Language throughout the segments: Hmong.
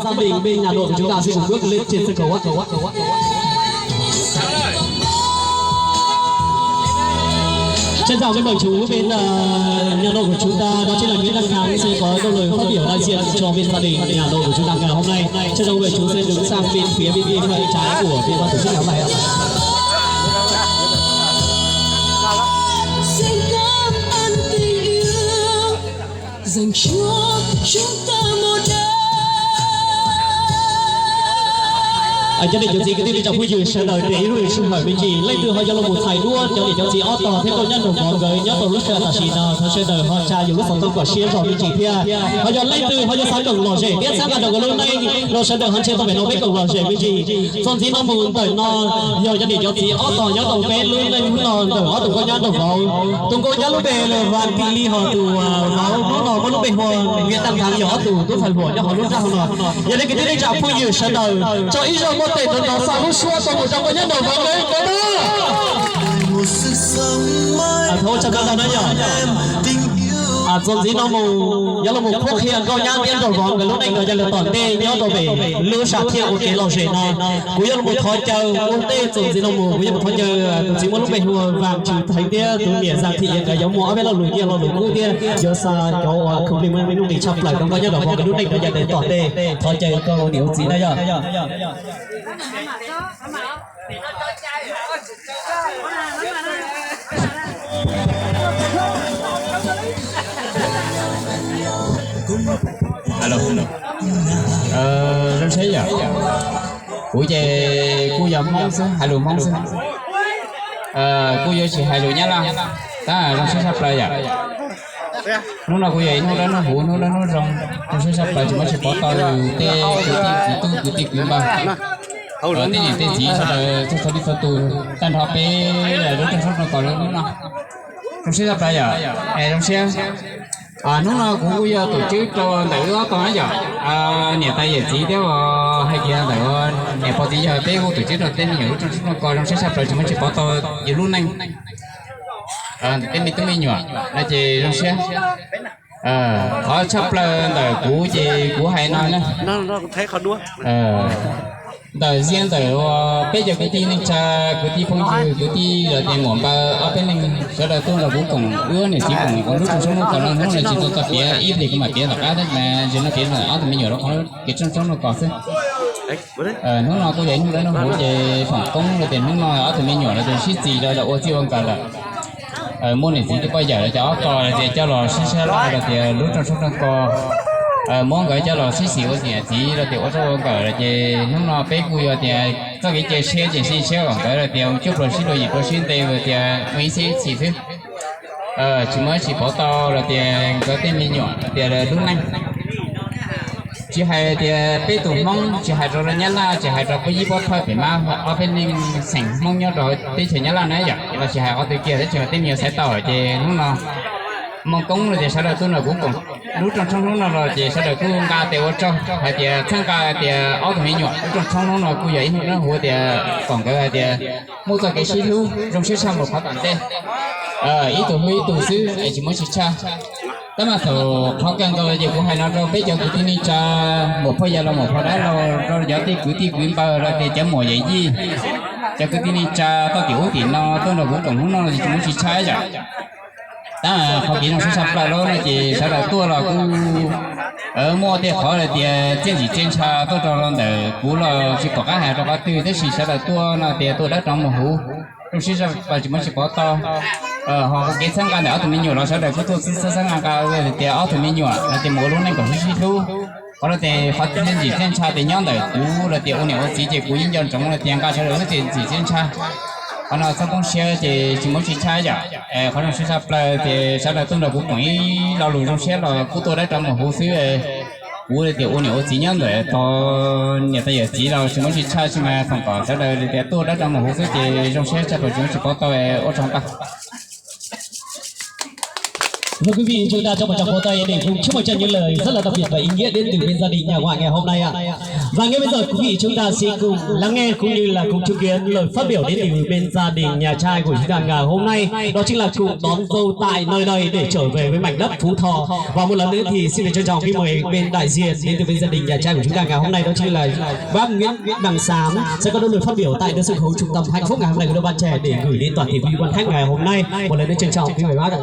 Gia đình bên nhà nội của chúng ta xin một bước lên trên sân khấu ạ. Trân trọng kính mời chú bên ờ, nhà nội của chúng ta, đó chính là Nguyễn Đăng Thắng, sẽ có đôi lời phát biểu đại diện cho bên gia đình nhà nội của chúng ta ngày hôm nay. Trân trọng mời chú sẽ đứng sang bên phía bên, bên phải trái của bên ban tổ chức ngày hôm nay ạ. Xin cảm ơn tình yêu dành cho chúng ta một đêm. Cov niam cov txiv kwv tij neej tsa phooj ywg sawv daws, ib lub sij hawm me ntsis leej twg ho yuav los mus txhais duab cov niam cov txiv ob tog thiab nkauj nyab nraug vauv nkawd nyob rau lub sij hawm tam sim no, thov sawv daws ho tsa yus lub xov tooj kom siab zog me ntsis thiab. Ho yog leej twg ho yuav xav koom lom zem thiab txhawb nqa rau nkawd lub neej los sawv daws ho nrhiav tau pem no peb koom lom zem me ntsis. Txuas ntxiv no mus ntawm no yog cov niam cov txiv ob tog nyob rau peb lub neej hnub no ntawm ob tug nkauj nyab nraug vauv. Tus nkauj nyab lub npe Vam Kim Lis, ho tus vauv hnub no muaj lub npe hu ua Viaj Taj Thas, yog ob tug tub thawj hluas nyob hauv lub nrab hauv no. Yog li kwv tij neej tsa phooj ywg sawv daws, tso ib zaug muab tes nrov nrov xa lub suab tau mus rau nkauj nyab nraug vauv nkawd. Thov ua tsaug ntau ntau na yom. Txuas ntxiv no mus yuav los mus qhuab qhia nkauj nyab thiab nraug vauv nkawd lub neej nkawd cov lus tom ntej nyob rau pem lub sam thiaj ua kev lom zem no. Kuv yuav los mus thov caw ua ntej txuas ntxiv no mus kuv yuav mus thov caw tus txiv muaj lub npe hu ua Vam Tswv Theev thiab tus niam Zam Thim Yias nkawd yuav muaj ob peb lo lus nyiaj lo lus kub thiab yuav xa cov uas khoom li me nuj nqis tshaj plaws rau nkauj nyab nraug vauv nkawd lub neej nkawd cov lus tom ntej. Thov caw koj ua niam ua txiv na yom. Zoo siab yom. Kuv ces kuj yog Hmoob xwb, hais lus Hmoob xwb, kuj yuav tsis hais lus Nyab Laj, tab zoo siab tshaj plaws yom. Hnub no kuj yog ib hnub dawb hnub huv, hnub dawb hnub zoo, zoo siab tshaj plaws tsis muaj tsis pov tau tej kwv tij kwv tub kwv tij kwv npawg, tej niam tej txiv sawv daws txhua txhua leej txhua tus, tag nrho peb lub rooj soob rooj kos lub hnub no. Zoo siab tshaj plaws yom, es zoo siab. Hnub no kuv kuj yog tus tswb rau ntawm wb ob tog na yom, niam tais yawm txiv thiab hais tias ntawm niam pog txiv yawg peb kuj tus tswb rau tej me nyuam lub rooj soob rooj kos, zoo siab tshaj plaws tsis muaj tsis pov tau yus lub neej. Ntawm tej me tub me nyuam no ces zoo siab. Qhov tshaj plaws ntawm kuv ces kuv hais no na. Ntawm ziag ntawm peb cov kwv tij neej tsa, kwv tij phooj ywg, kwv tij los tias muam npawg ob peb leeg sawv daws tuaj nrog kuv koom wb niam txiv koom ua lub rooj soob rooj kos no, hnub no tsis tau txog piav ib pliag kuv mam piav tom qab thiab mas, tam sim no piav rau ntawm ob tug me nyuam rau qhov kev rooj soob rooj kos xwb. Hnub no kuj yog ib hnub dawb hnub huv ces foom koob rau tias hnub no ob tug me nyuam los tias sib txis rau lawm, ua txij ua nkawm lawm. Muaj niam txiv thiab poj yawm los cov ob tog los tias coj los sib sab laj los tias lub rooj soob rooj kos, muab nkawd coj los sib xis ua niam txiv los tias ua txij ua nkawm los ces hnub no peb kuj yog tias txoj kev cia siab ces sib siab kom nkawd los tias cuaj pluas sib dua yim dua sib ntev los tias ua ib txhis ib txhis xwb. Tsis muaj tsis pov tau los tias nkawd tej me nyuam los tias lub neej. Tsis hais tias peb tus Hmoob, tsis hais rau Nyab Laj, tsis hais rau peb yib pob thawj pem mas ob peb leeg xeem Hmoob nyob rau teb chaws Nyab Laj na yom, los tsis hais qhov twg kiag tab sis tej me nyuam xaiv tau ces hnub no Hmoob koob los tias sawv daws tuaj nrog kuv koom lub rooj tshoob hnub no los ces sawv daws kuj nqa tes ua tsaug hais tias txhawb nqa tias ob tug me nyuam lub rooj tshoob hnub no kuj yog ib hnub dawb huv tias kom nkawd hais tias muaj txoj kev sib hlub zoo siab tshaj mus qhov tom ntej. Ib tug hlub ib tug xwb es tsis muaj tsis tshaj. Tab mas thaum qhov kawg nkaus ces kuv hais no rau peb cov kwv tij neej tsa, muam phauj yawg laus muam phauj dab laug, rau cov kwv tij kwv npawg los tias cov muam yawm yij, cov kwv tij neej tsa txoj kev ub tim no tuaj nrog kuv koom hnub no ces tsis muaj tsis tshaj yom. Tab mas qhov kev zoo siab tshaj plaws lawm no ces sawv daws tuaj los kuj muaj tej qhov los tias txiaj ntsim txiaj ntsha tuaj rau ntawm kuv los tsis pom qab hais rau qhov twg tab sis sawv daws tuaj no tias tuaj dawb rov mus huv, zoo siab tshaj plaws tsis muaj tsis pov tau. Ho kev txhawb nqa ntawm ob tug me nyuam los sawv daws kuj tuaj txhawb txhawb nqa nqa tias ob tug me nyuam los tias mus ua lub neej kom sib sib hlub. Qhov no ces qhov txiaj ntsim txiaj ntsha tias nyob ntawm kuv los tias ua niam ua txiv ces kuv yeej nco ntsoov los tias nqa sawv daws lub txiaj ntsim txiaj ntsha. Qhov no txhob poob siab ces tsis muaj tsis tshaj yom. Qhov zoo siab tshaj plaws ces sawv daws tuaj nrog kuv koom ib lo lus zoo siab los kuj tuaj dawb rov mus huv xwb. Kuv tias ua niam ua txiv nyob ntawm tog niam tais yawm txiv los tsis muaj tsis tshaj, tsis mas foom kom sawv daws tias tuaj dawb rov mus huv xwb ces zoo siab tshaj plaws tsis muaj tsis pov tau, ua tsaug ntau. Thưa quý vị, chúng ta cho một tràng vỗ tay để cùng chúc mừng cho những lời rất là đặc biệt và ý nghĩa đến từ bên gia đình nhà ngoại ngày hôm nay ạ. Và ngay bây giờ quý vị chúng ta sẽ cùng lắng nghe cũng như là cùng chứng kiến lời phát biểu đến từ bên gia đình nhà trai của chúng ta ngày hôm nay. Đó chính là cùng đón dâu tại nơi đây để trở về với mảnh đất Phú Thọ. Và một lần nữa thì xin được trân trọng kính mời bên đại diện đến từ bên gia đình nhà trai của chúng ta ngày hôm nay, đó chính là bác Nguyễn Đăng Sám sẽ có đôi lời phát biểu tại nơi sân khấu trung tâm hạnh phúc ngày hôm nay của đôi bạn trẻ để gửi đến toàn thể quý vị quan khách ngày hôm nay. Một lần nữa trân trọng kính mời bác ạ.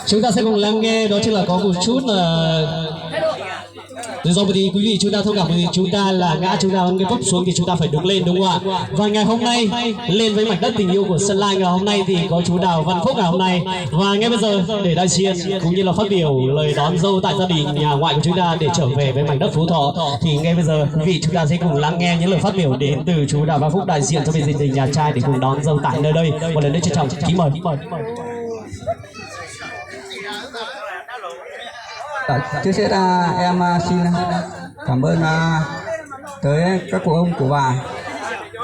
Chúng ta sẽ cùng lắng nghe, đó chính là có một chút là Rồi sau một tí, quý vị, chúng ta thông cảm một tí, chúng ta là ngã, chúng ta ấn cái bắp xuống thì chúng ta phải đứng lên, đúng không ạ? Và ngày hôm nay, lên với mảnh đất tình yêu của Sơn La ngày hôm nay thì có chú Đào Văn Phúc ngày hôm nay. Và ngay bây giờ, để đại diện cũng như là phát biểu lời đón dâu tại gia đình nhà ngoại của chúng ta để trở về với mảnh đất Phú Thọ, thì ngay bây giờ, quý vị, chúng ta sẽ cùng lắng nghe những lời phát biểu đến từ chú Đào Văn Phúc, đại diện cho bên gia đình nhà trai để cùng đón dâu tại nơi đây. Một lần nữa trân trọng kính mời. Trước hết à, em à, xin cảm ơn à, tới các cụ ông, cụ bà,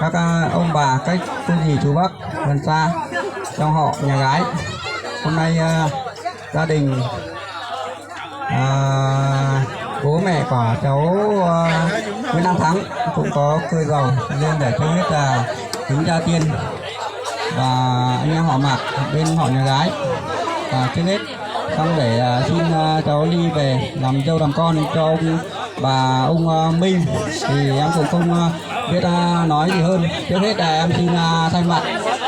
các à, ông bà, các cô dì, chú bác, gần xa trong họ nhà gái. Hôm nay à, gia đình à, bố mẹ của cháu à, Nguyễn Đăng Thắng cũng có cưa giò lên để trước hết là kính gia tiên và anh em họ Mạc bên họ nhà gái. Và trước hết Xong để à, xin à, cháu Ly về làm dâu làm con cho ông bà ông à, Minh thì em cũng không à, biết à, nói gì hơn. Trước hết là em xin à, thay mặt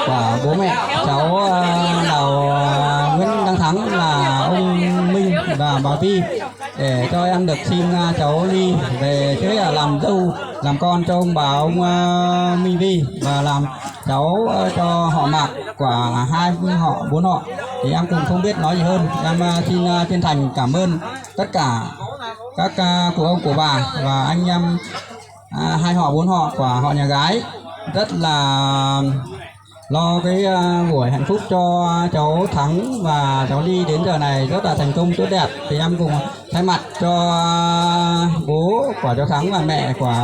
của bố mẹ cháu à, Đào à, Nguyễn Đăng Thắng là ông Minh và bà Vi để cho em được xin à, cháu Ly về trước hết là làm dâu làm con cho ông bà ông à, Minh Vi và làm cháu à, cho họ Mạc của hai họ bốn họ thì em cũng không biết nói gì hơn. Em à, xin à, chân thành cảm ơn tất cả các à, cụ ông, cụ bà và anh em à, hai họ bốn họ của họ nhà gái rất là lo cái à, buổi hạnh phúc cho cháu Thắng và cháu Ly đến giờ này rất là thành công tốt đẹp. Thì em cũng thay mặt cho bố của cháu Thắng và mẹ của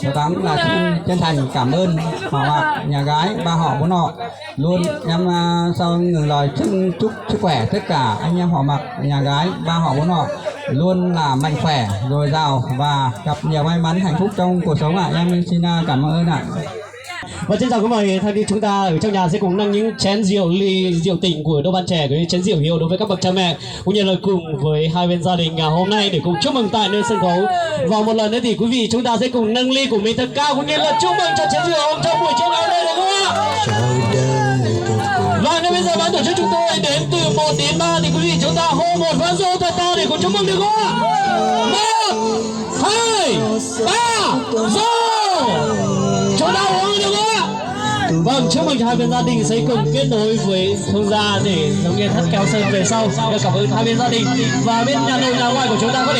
cháu Thắng là xin chân thành cảm ơn họ Mạc nhà gái ba họ bốn họ luôn. Em à, sau ngừng lời chúc, chúc sức khỏe tất cả anh em họ Mạc nhà gái ba họ bốn họ luôn là mạnh khỏe, dồi dào và gặp nhiều may mắn hạnh phúc trong cuộc sống ạ. Em xin à, cảm ơn ạ. Và trân trọng kính mời thanh niên chúng ta ở trong nhà sẽ cùng nâng những chén rượu, ly rượu tỉnh của đôi bạn trẻ, cũng như chén rượu hiếu đối với các bậc cha mẹ, cũng như là cùng với hai bên gia đình ngày hôm nay để cùng chúc mừng tại nơi sân khấu. Và một lần nữa thì quý vị, chúng ta sẽ cùng nâng ly của mình thật cao cũng như là chúc mừng cho chén rượu hồng trong buổi chiều ngày hôm nay, được không ạ? Và ngay bây giờ ban tổ chức chúng tôi đếm từ một đến ba thì quý vị, chúng ta hô một phát dô thật to để cùng chúc mừng, được không ạ? Một, hai, ba, dô. Chúng ta uống, được không ạ? Vâng, chúc mừng cho hai bên gia đình sẽ cùng kết nối với thông gia để giống như thắt kéo sơn về sau. Cảm ơn hai bên gia đình và bên nhà nội nhà ngoại của chúng ta có thể